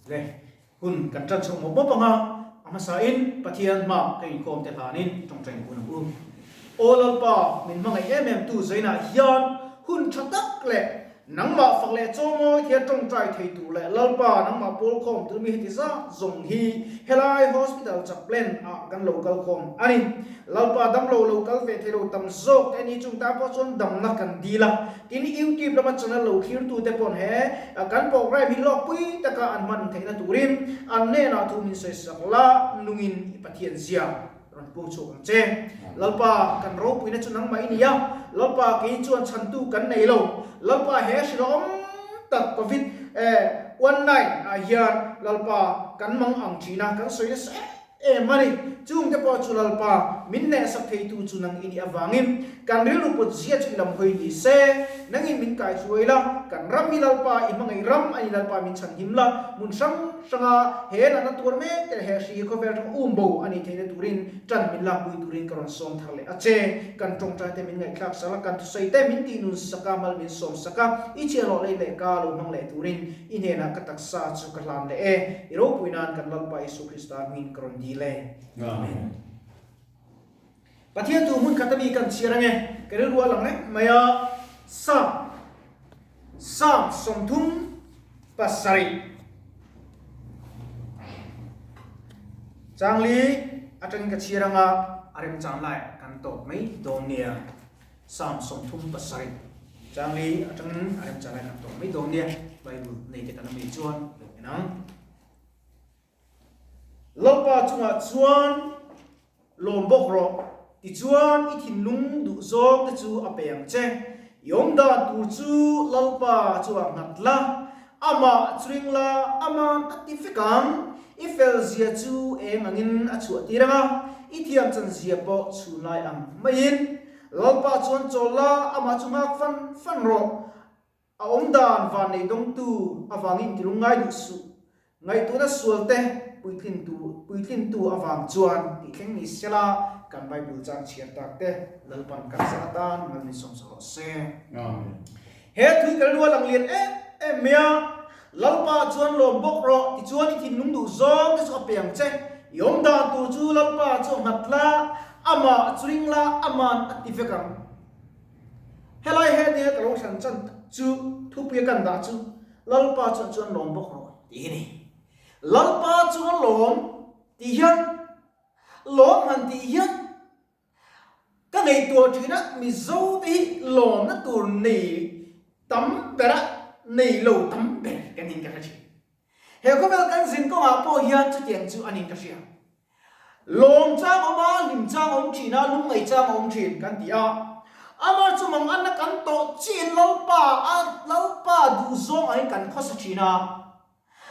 Le, hun kan ṭan chho mawp mawp ang a, a hmasain Pathian hma ka inkhawm te hlanin ṭawngṭain hun ang u. Aw Lalpa, min hmangaih em em tu Zainah hian hun ṭha tak leh nangmah fak leh chawmawi thia ṭawngṭai thei tur leh Lalpa nangmah pawl khawm tur mi heti zat zawng hi helai hospital chaplain ah kan lo kal khawm a ni. Lalpa damlo lo kal ve thei lo tam zawk te a ni chung tan pawh chuan damna kan dil a. Tin, YouTube lama channel lo thlirtute paw'n he kan program hi hlawkpui taka an hman theihna turin an hnenah thu min sawisak la, nungin i Pathian zia rawn pung chhuak ang che. Lalpa, kan ropuina chu nangmah i ni a, Lalpa, kei chuan chhantu kan nei lo. Lalpa, he hrilhawm tak Covid 19 ah hian Lalpa kan mang ang thin a, kan sawi nasa em Em a ni, chungte pawh chu Lalpa, min hnehsak theitu chu nang i nih avangin kan rilru put zia chu i lam hawi ni se, nangin min kai chuai la, kan ram hi Lalpa i hmangaih ram a ni Lalpa min chhan him la, hmun hrang hranga he natna tuar mek te leh he hri hi khawvel hrang um bo a nih theihna turin tan min lakpui turin ka rawn sawm thar leh a che. Kan tawngtai te min ngaihthlak sak la, kan thusawi te min tihnun sak a, mal min sawm sak a, i chhiahhlawh lei leh ka lo hmang leh turin I hnenah ka taksa chu ka hlan leh e, i ropui nan kan Lalpa Isu Krista hmingin ka rawn dil e. Amen. Pathian tu hmun khat a mi kan chhiar ange, ka rilru a lang reng mai a, Psalm, Psalm 37, Changli atangin ka chhiar anga a remchang lai kan tawp mai dawn nia. Psalm 37, Changli atangin a remchang lai kan tawp mai dawn nia. Bible nei te kan awm chuan lo en ang. Lalpa chungah chuan lawm bawk rawh, tichuan i thinlung duh zawng te chu a pe ang che. I awm dan tur chu Lalpa chuan nghat la, amah chu ring la, aman a ti vek ang. I fel zia chu eng angin a chhuah tir ang a, i thiam chan zia pawh chhun lai ang maiin. Lalpa chuan chawl la, amah chu nghak fan fan rawh. A awm dan van nei dawngtu avangin tilung ngai duh suh. Ngaihtuahna sual te puitlintu puitlintu avang chuan tih thleng ni sela kan Bible chang chhiar tak te Lalpan kan zah atan mal min sawm sak rawh se. Amen. He thui kal rual ang lian em em mai a, Lalpa chuan lawm bawk rawh tichuan i thinlung duh zawng te chu a pe ang che. I awm dan tur chu Lalpa chu a nghat la, amah chu ring la, aman a ti vek ang. Helai he nia ka lo hran chan tak chu thupui a kan dah chu Lalpa chuan chuan lawm bawk rawh tih hi ni. Lalpa chuan lawm tih hian lawm han tih hian Ka ngaihtuah thin a, Mizo te hi lawmna tur nei tam ber a, nei lo tam ber kan in ka hre thin. He khawvel kan zin kawngah pawh hian chutiang chu a nin ka hria. Lawm chang awm a, hlim chang a awm thin a, lungngaih chang a awm thin kan ti a. Amah chu manganna kan tawh chiin Lalpa a Lalpa duhzawng angin kan khawsa thin a.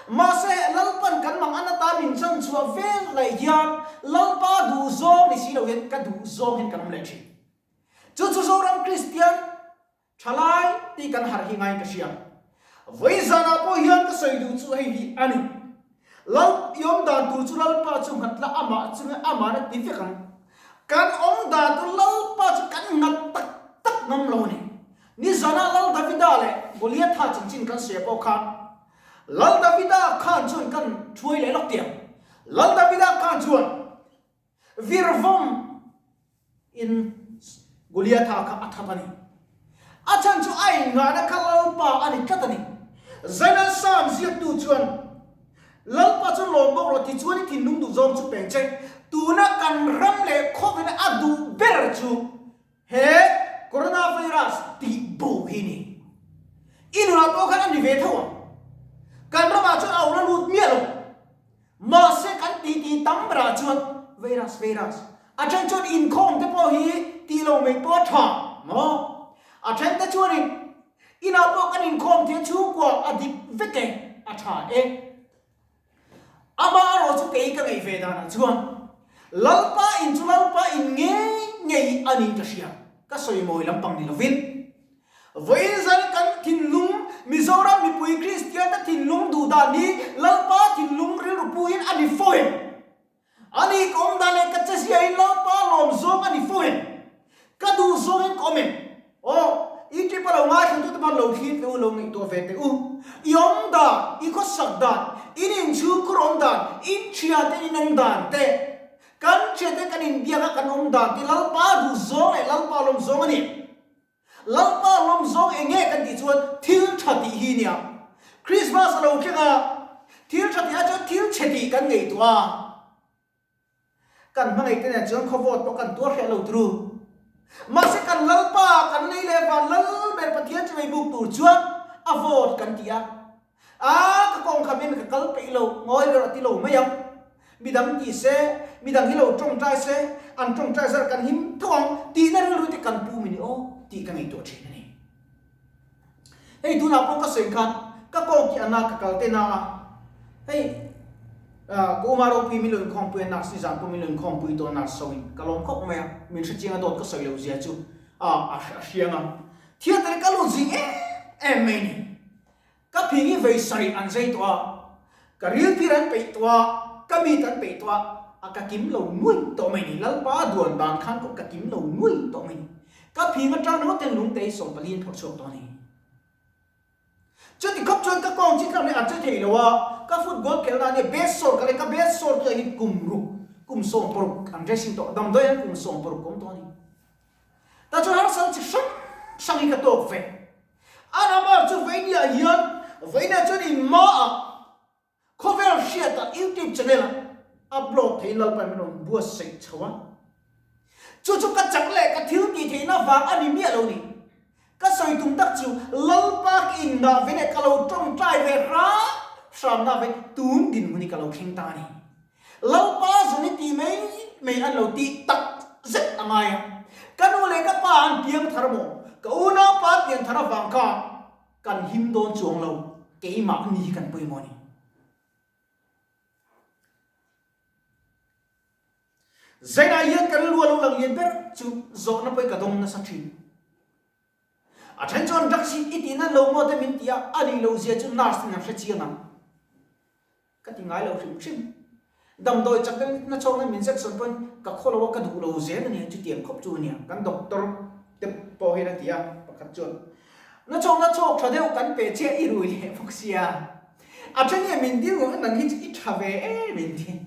Mahse, Lalpan kan mang an atan min chan chhuah vel laih hian Lalpa duh zawng ni si lo hian ka duh zawng hian kan awm leh thin. Chu chu Zoram Kristian thalai tih kan harh hi ngaiin ka hria. Vawi zanah pawh hian ka sawi duh chu hei hi a ni. Lal i awm dan tur chu Lalpa chu nghat la amah chu nge amah na ti vek ang. Kan awm dan tur Lalpa chu kan nghat tak tak ngam lo a ni. Nizanah Lal Davida leh Goliatha chanchin kan sawi pawh khan Lal Davida khan chuan kan thuai leh lawk tiang. Lal Davida khan chuan virvawm in Goliatha kha a thap a ni. A chhan chu a innghahna kha Lalpa a ni tlat a ni. Zainal Psalm ziaktu chuan Lalpa chu lawm bawk rawh tichuan i thinlung duh zawng chu peng che. Tuna kan ram leh khawvin a duh ber chu He coronavirus tih bo hi ni. I nunah pawh khan a ni ve tho ang. Kan ramah chuan a awm la lut miah lo. Mahse kan titi tam berah chuan virus virus. A then chuan inkhawm te pawh hi tih lo mai pawh a tha maw? A then te chuanin inah pawh kan inkhawm thei a chhungkua a dik vek e, a tha e. Amah erawh chu kei ka ngaih ve danah chuan Lalpa in chu Lalpa in ngei ngei a niin ka hria, ka sawi mawi lampang ni lovin. Vawiin zan kan thinlung, Mizoram mipui Kristian te thinlung duh dan hi Lalpa thinlung rilru puhin a ni fo em? A ni ka awm dan leh ka che ziahin Lalpa lawm zawng a ni fo em? Ka duh zawngin ka awm em? Aw. I trip a lo ngaithla tute pawn lo thlir teh u, lo ngaihtuah ve teh u. I awm dan, i khawsak dan, in inchhungkhur awm dan, in thiante in awm dan te, kan thiante kan inbiak a kan awm dan te Lalpa duhzawng leh Lalpa lawmzawng a ni. Lalpa lawmzawng eng nge kan tih chuan thil tha tih hi nia. Christmas a lo thleng a, thil tha tih ah chuan thil chhe tih kan ngaihtuah a. Kan hmangaih te nen chuan khawvawt pawh kan tuar hreh lo turu. Mahse kan Lalpa, kan lei leh van lal ber Pathian chu meibuk tur chuan a vawt kan ti a. A, ka kawng kha min ka kal peih lo, ngawi ber a ti lo mai ang. Midang ti se, midang hi lo tawngtai se, an tawngtai zar kan him tho ang tihna rilru te kan pu mini aw tih ka ngaihtuah thin a ni. Hei tunah pawh ka sawi khan ka kawng ki ana ka kal te na a, hei ka uma ropui min lo inkhawmpui a nurse nizan pawh min lo inkhawmpui tawh a nurse ho in ka lawm khawp mai a, min hrechiang a dawt ka sawi lo zia chu a hriang a, theatre ka lut zing em em mai a ni. Ka phing hi vei sarih an zai tawh a, ka riltir an peih tawh a, ka mit an peih tawh a, a ka kim lo nuai tawh mai ni. Lalpa duan dan khan pawh ka kim lo nuai tawh mai ni. Ka phing atang ringawt hian lungte hi sawmpali in phawrh chhuak tawh a ni. Chuti khawp chuan ka kawng chi tlang hi a che thei lo a, ka football khelna ania best sawr ka lei, ka best sawr chu hi kum ruk, kum 16 an dressing tawh, damdawi an kum 16 awm tawh a ni. Ta chuan harsat chi hrang hrang hi ka tawk ve. A ramar chu Vainia hian Vainia chuan in hmaah khawvel hriatah YouTube channel ah upload theiin Lalpa min rawn buatsaih chho a. Chu chu ka chak leh ka thil tih theihna vang a ni miah lo ni. Ka sawi tum tak chu Lalpa ka indah ve leh ka lo tawngtai ve hram hramna ve tun dinhmun hi ka lo thleng ta a ni. Lalpa zun hi tih mai mai an lo tih tak zet a ngai a. Ka nu leh ka pa an piang thar maw? Ka unaupa an pian thar avang kha kan him dawn chuang lo, keimah ni hi kan pawimawh a ni. Zainah hian ka rilru a lo lang lian ber chu zawhna pawh hi ka dawng nasa thin. A then chuan drugs hi i tih nan lo maw te min ti a, a nih loh zia chu nurse ten an hre chiang ang. Ka ti ngai lo hrim hrim. Damdawi chak deuh na chhawkna min injection pawhin ka khaw lo a, ka duh lo zel a nia, chutiang khawp chu a nia. Kan doctor te pawh hian a ti a, pakhat chuan na chhawkna chhawk tha deuh kan pe chiah i rui leh bawk sia. A then hian min dil ngawt nang hi chu i tha ve em in ti.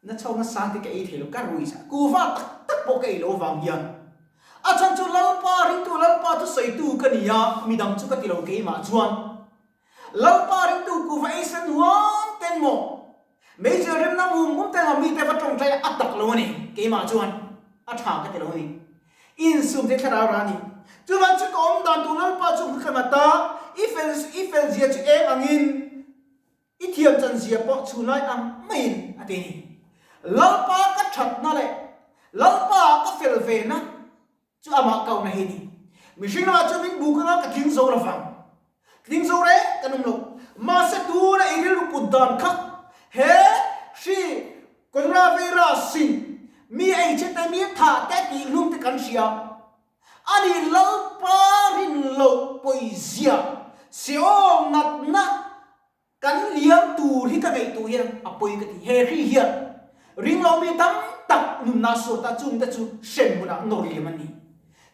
Na chhawkna sang te ka ei thei lo, ka rui sa. Kuhva tak tak pawh ka ei lo vang hian. A chhan chu Lalpa ringtu Lalpa thusawitu ka ni a, midang chu ka ti lo keimah chuan. Lalpa ringtu kuhva ei sen huam ten maw? Meizial remna mum mum ten maw mite va tawngtai a tak lo a ni. Keimah chuan a tha ka ti lo a ni. Insum thei thlarau ra a ni. Chuvang chu ka awm dan tur Lalpa chu ka nghat a, i fel i fel zia chu eng angin i thiam chan zia pawh chhunlai ang maiin a ti a ni. Lalpa ka thatna leh Lalpa ka fel vena Chu amah kohna hi a ni. Mihring lamah chuan min buk anga ka tling zo lo vang. Tling zo reng kan awm lo. Mahse tuna i rilru put dan kha he hri coronavirus in mi ei che te mi thah te tih hlum te kan hria. A ni Lalpa rin loh pawizia Seol natna Kan liam tur hi ka ngaihtuh hian a pawi ka ti. He hri hian ringlo mi tam tak nunna suat a chungte chu hrem hmunah nawr liam an ni.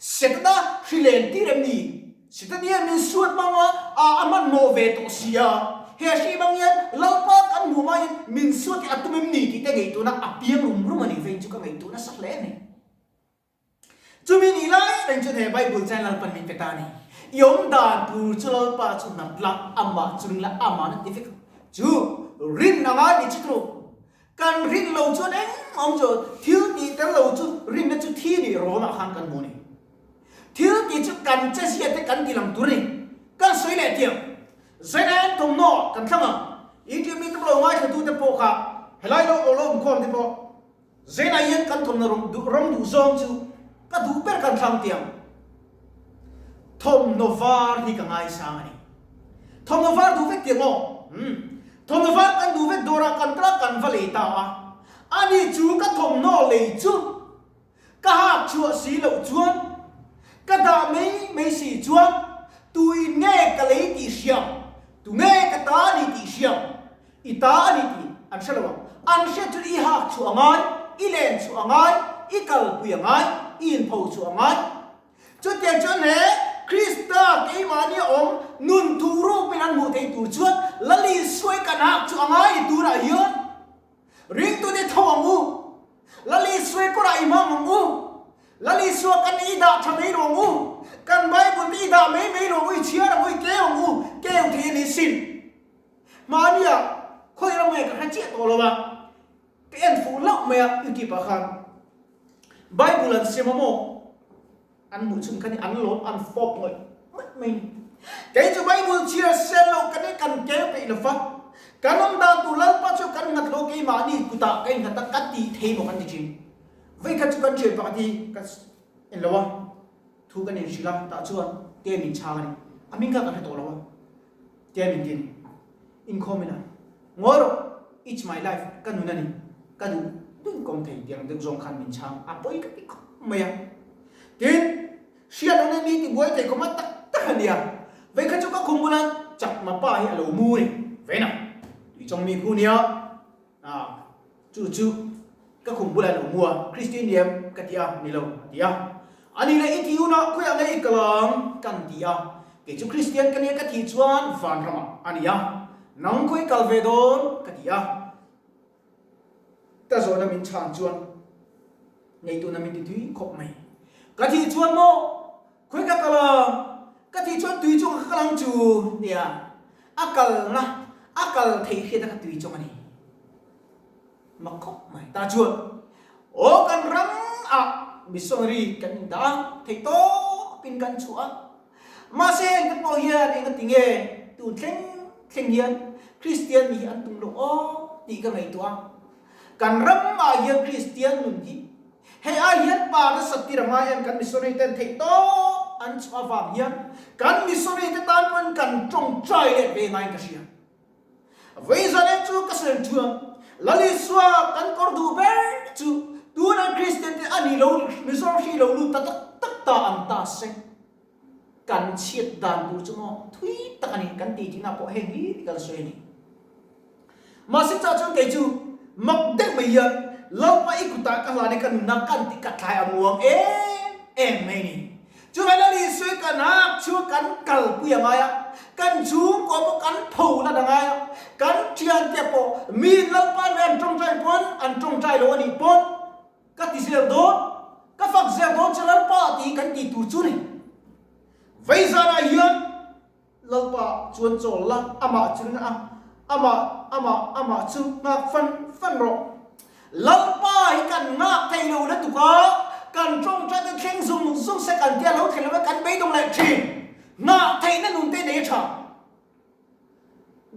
Setana hri len tir em ni? Setana hian min suat hmang a, a a hmanhmawh ve tawh si a. He hri hmang hian Lalpa kan hmuh hmain min suat hi a tum em ni tih te ngaihtuahna a piang rum rum a ni vein chu ka ngaihtuah nasa hle a ni. Chumi nih lai reng chuan he Bible chuan Lalpan min pe ta a ni. I awm dan tur chu Lalpa chu hnat la, amah chu ring la, aman a ti vek ang. Chu rin a ngai ni chu turu. Kan rin lo chuan engmah awm chu thil tih tel lo chu rinna chu thi nih rawnah khan kan hmu a ni. Thil tih chu kan che zia te kan ti lang tur a ni. Kan sawi leh tiang. Zainain thawmhnaw kan thlang ang. YouTube mi te pawh lo ngaithlatute pawh kha helai lo awlawm khawm te pawh Zenah hian kan thawmhnaw rawng duh rawng duh zawng chu ka duh ber kan thlang tiang. Thawmhnaw var hi ka ngaisang a ni. Thawmhnaw var duh vek tiang aw. Umm. Thawmhnaw var kan duh vek dawrah kan kal a kan va lei ta a. Ani chu ka thawmhnaw lei chu ka hak chhuah si loh chuan ka dah mai mai si chuan tuin nge ka lei tih hriam, tu nge ka ta a ni tih hriam I ta a ni tih an hre lo ang. An hriat chu i hak chhuah a ngai, i len chhuah a ngai, i kalpui a ngai, i inpho chhuah a ngai. Chutiang chuan he Krista keimahni a awm nun thu rupin an hmuh theih tur chuan Lal Isua i kan hak chu a ngai ni turah hian ringtute tho ang u. Lal Isua i kawrah i hmang ang u. Lal Isua kan i dah tha mai lo ang u. Kan Bible te i dah mai mai lo ang u, i chhiar ang u, i keu ang u, keu thei a ni sin. Mahnia khawi ram nge ka hre chiah tawh lo a, ka en fuh hlauh mai a YouTube ah khan Bible an siam a maw? An hmuh chhun kha ni an lawm an fawp ngawih ngawih mai ni. Kei chu Bible chhiar sel lo kan i kan keu peih lo va, kan awm dan tur Lalpa chu kan nghat lo keimahni kutah ka inghat a ka tih thei maw kan ti thin. Vei khat chu kan thian pakhat hi ka en lo a, thu kan inhrilh a, tah chuan te min chhang a ni. A hming kha ka hre tawh lo a, te min ti a ni. Inkhawm ila ngawi rawh, it's my life, ka nun a ni, ka duh duh kawng thei tih ang deuh zawng khan min chhang a pawi ka ti khawp mai a. Tin, hriat lohna mi ti buai thei khawm a tak tak a nia. Vei kha chu ka khum bulan chakma pa hi a lo mu ni veina tui chawng mi khu nia a chu chu ka khum bulah a lo mu a, Christian ni em ka ti a, ni lo a ti a. Ani leh i ti hunah khawiah nge i kal ang kan ti a, kei chu Kristian ka nia ka thih chuan vanramah a ni a, nang khawi kal ve dawn ka ti a, ka zawhna min chhan chuan ngeihtuna min ti tui khawp mai. Ka thih chuan maw khawi ka kal ang, ka thih chuan tui chung ka kal ang chu nia, a kalna a kal theih hriat a ka tui chung a ni. Mak khawp mai ta chuan aw kan ram ah missionary kan in dah a, theih tawp in kan chhuah a, mahse heng te pawh hian eng ati nge tun thleng thleng hian Kristian mi hi an tum loh aw tih ka ngaihtuah a, kan ram ah hian Kristian nun hi hei ai hian pa nasat tir a ngai em kan missionary ten theih tawp an chhuah avang hian kan missionary te tan pawhin kan tawngtai let ve ngaiin ka hria. Vawizanen chu ka sawi chuan Lal Isua kan kawr duh ber chu tuna Kristian te a ni lo Mizoram hri lo lut ta tak tak ta ang ta se kan chhiat dan tur chu maw thui tak a ni kan tih tihna pawh heng hi kan sawi a ni. Mahse chah chuan kei chu mak deuh mai hian Lalpa i kutah ka hlan i ka nunna kan tih ka tlai a muang em em mai a ni. Chuvai Lal Isua kan hak chu kan kalpui a ngai a, kan chhungkua pawh kan tho lat a ngai a, kan thiante pawh mi Lalpa nen an tawngtai pawn an tawngtai lo a nih pawn ka ti zel dawn, ka fak zel dawn che Lalpa tih kan tih tur chu ni. Veizanah hian Lalpa chuan chawl la, amah chu ring a, amah, amah, amah chu nghak fan fan rawh. Lalpa hi kan nghak thei lo lutuk a, kan tawngtai te thleng zung zung se kan tia lo thleng lo va kan beidawng leh thin. Nghah theihna nun te nei a tha.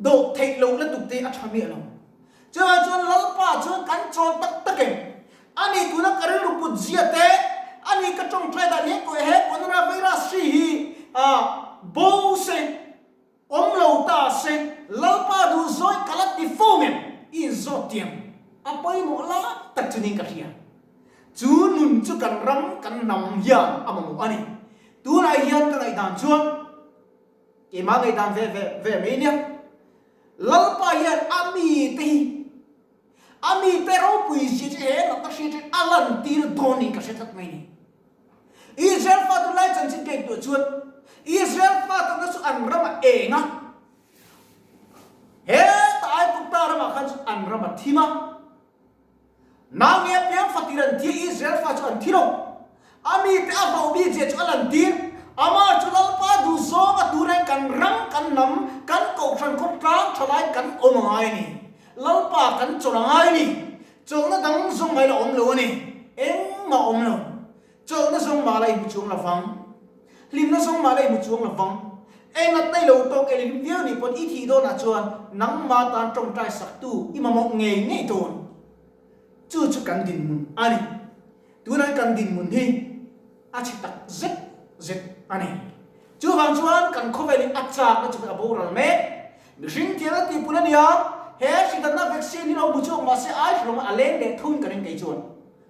Dawh theih loh lutuk te a tha miah lo. Chuvang chuan Lalpa chuan kan chawl tak tak em? Ani tuna ka rilru put zia te, ani ka tawngtai dan he koh he coronavirus hri hi bo se, awm lo ta se, Lalpa duh zawi ka la ti fo ngem? I inzawt tiang a pawimawh lai tak chu niin ka hria. Chu nun chu kan ram, kan hnam hian a mamawh a ni. Tunah hian ka ngaihdan chuan keimah ngaihdan ve ve ve mai nia. Lalpa hian a mite hi A mite ropui zia chu he natna hriat hi a lantir dawn niin ka hre tlat mai ni. Israel fate lai chanchin ka intuah chuan Israel fate na chu an ram a eng a, heta Aigupta ramah khan chu an ram a thim a. Nang nge piang fatir an thi a, Israel fa chu an thi lo. A mite a hlauh bik zia chu a lantir. Amah chu Lalpa duh zawng a tur hian kan ram, kan hnam, kan kohhran khawtlang tha lai kan awm a ngai a ni. Lalpa kan chawlh a ngai a ni. Chawlhna dang zawng mai la awm lo a ni. Engmah awm lo. Chawlhna zawng mah la i hmu chuang lo vang. Hlimna zawng mah la i hmu chuang lo vang. Engat nei lo tawk e hlim viau nih pawn i thih dawnah chuan nangma tan tawngtai saktu i mamawh ngei ngei dawn. Chu chu kan dinhmun a ni. Tunah kan dinhmun hi a chhe tak zet zet a ni. Chuvang chuan kan khawvelin a chakna chu a boral mek. Mihring thiam a tihpun a nia, he hridanna vaccine hi lo bu chhuak mahse ai hrilawm a leng leh thung ka ring kei chuan.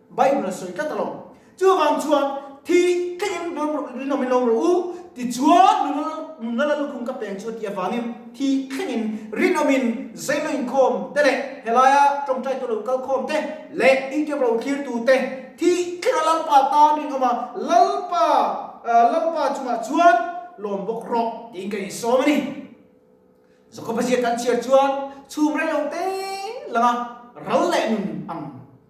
Bible a sawi tlat alawm. Chuvang chuan thi thlengin rinawmin lo rawh u, tichuan nunna la lukhum ka peng chu a tih avangin thi thlengin rinawmin zeilo inkhawm te leh helaia tawngtaitu lo kalkhawm te leh YouTube lo thlirtu te thi thlenga Lalpa tan rinawma Lalpa Lalpa chungah chuan. lawm bawk rawh tiin kan insawm a ni. Jakoba ziak kan chhiar chuan chhum rei lo te langa ral leh nun ang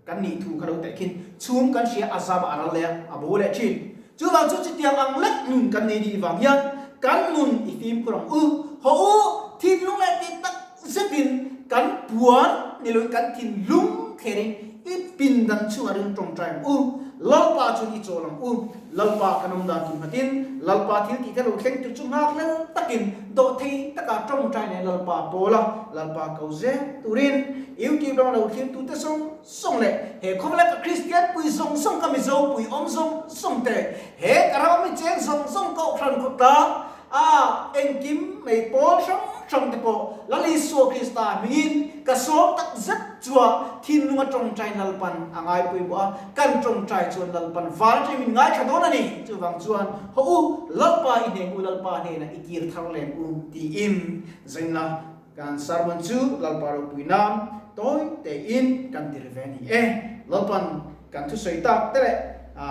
kan nih thu kha lo teh khin chhum kan hria a zam a ral leh a, a bo leh thin. Chuvang chu chutiang ang lek nun kan nei nih vang hian kan nun i fimkhur ang u. Haw u, thinlung leh tih tak zetin kan puan ni loin kan thinlung thlerin i pindan chungah ring tawngtai ang u. Lalpa chuan i chawl ang u. Lalpa kan awm dan tur nghatin Lalpa thil tih te lo thleng tur chu nghak hlel takin dawhthei taka tawngtai leh Lalpa pawla Lalpa ko zel turin YouTube lama lo thlir tute sawng sawng leh he khawvela ka Kristian pui zawng zawng ka Mizo pui awm zawng zawng te he ka ram mi cheng zawng zawng kohhran khawtlang A engkim mai pawl hrang hrang te pawh Lal Isua Krista hmingin ka sawm tak zet chua thinlunga tawngtai Lalpan a ngaipui bawh a, kan tawngtai chuan Lalpan van atangin min ngaithla dawn a ni. Chuvang chuan haw u, Lalpa i hneng u, Lalpa hnenah i kir thar lem u tiin zainla kan sermon chu Lalpa ropui nan tawi tein kan ti ri ve a ni e. Lalpan kan thusawi tak te leh a.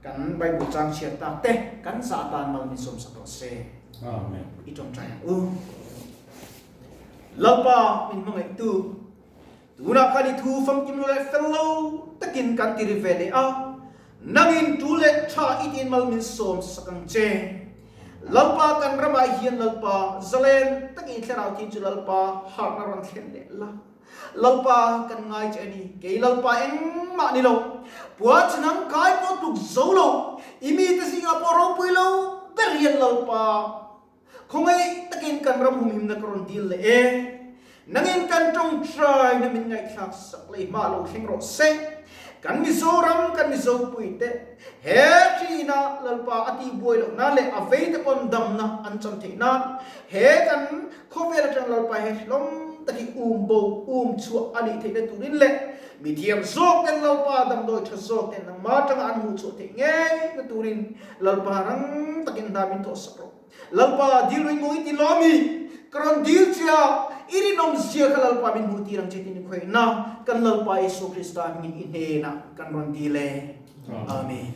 Kan Bible chang chhiat tak te kan zah atan mal min sawmsak rawh se. Amen. I tawngtai ang u. Lalpa min hmangaihtu, tunah khan i thu famkim lo leh fel lo takin kan ti ri ve leh a, nangin tu leh tha i tiin mal min sawmsak ang che. Lalpa kan ramah hian Lalpa zalen takin i thlarau thin chu Lalpa harhna rawn thlen leh la. Lalpa kan ngai che a ni, kei Lalpa engmah ni lo, puan chi nang kai pawh tluk zo lo, i mite zingah pawh ropui lo ber hian Lalpa khawngaih takin kan ram humhimna ka rawn dil leh e, nangin kan tawngtaina min ngaihthlak sak leh hma lo thleng rawh se, kan Mizoram kan Mizopui te he hrina Lalpa a tihbuai loh nan leh a veite pawn damna an chan theih nan he kan Khawvel atang Lalpa he hlawm tak hi um bo, um chhuah a nih theihna turin leh mithiam zawk ten Lalpa damdawi tha zawk ten nangmah atanga an hmuh chhuah theih ngei na turin Lalpa rang takin hna min thawh sak rawh. Lalpa dil ring maw i ti lo mi? Ka rawn dil che a, i rinawm zia kha Lalpa min hmuh tir ang che tin i khawihna kan Lalpa Isua Krista hmingin i hnenah kan rawn dil e. Amen.